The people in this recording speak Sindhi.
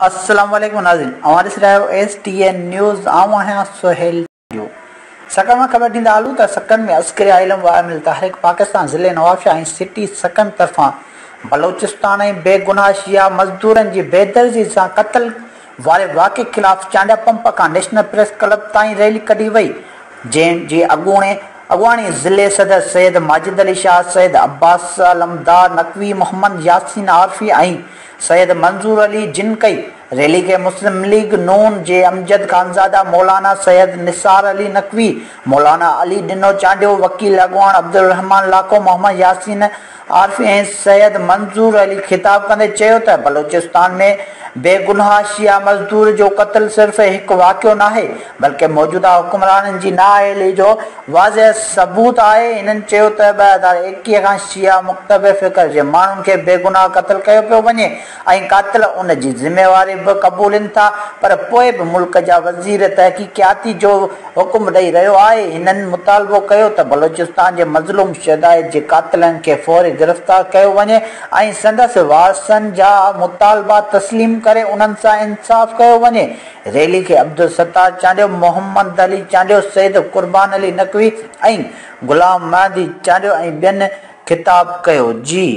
السلام عليڪم ناظرين اوهان ڏسي رهيا آهيو ايس ٽي اين نيوز آئون آهيان سهيل جو سکر مان خبر ڏيندا هلون ته سکر ۾ عسڪري علم و عمل تحريڪ پاڪستان ضلعي نوابشاهه ۽ سٽي سکر طرفان بلوچستان ۽ بيگناهه شيعا مزدورن جي بيدردي سان قتل واري واقعي خلاف چانڊيا پمپ کان نيشنل پريس ڪلب تائين ريلي ڪڍي وئي جنهن جي اڳوڻي اڳواڻي ضلعي صدر سيد ماجد علي شاهه، سيد عباس علمدار نقوي، محمد ياسين عارفي ۽ سيد منظور علي جن ڪئي. ريلي کي مسلم ليگ نون جي امجد خانزاده، مولانا سيد نثار علي نقوي، مولانا علي ڏنو چانڊيو، وڪيل اڳواڻ عبدالرحمان لاکو، محمد ياسين عارفي ۽ سيد منظور علي خطاب ڪندي چيو ته بلوچستان ۾ بيگناهه شيعا مزدور جو قتل صرف هڪ واقعو ناهي بلڪه موجوده حڪمرانن جي نااهلي جو واضح ثبوت آهي. هنن چيو ته 2021 کان شيعا مڪتب فڪر جي ماڻهن کي بيگناهه قتل ڪيو پيو وڃي ۽ قاتل ان جي ذميواري به قبولين ٿا پر پوء به ملڪ جا وزير تحقيقاتي جو حڪم ڏئي رهيو آهي. هنن مطالبو ڪيو ته بلوچستان جي مظلوم شهدائي جي قاتلن کي فوري گرفتار ڪيو وڃي ۽ سندس وارثن جا مطالبا تسليم ڪري انهن سان انصاف ڪيو وڃي. ريلي کي عبدالستار چانڊيو، محمد علي چانڊيو، سيد قربان علي نقوي ۽ غلام مهدي چانڊيو ۽ ٻين خطاب ڪيو. جي.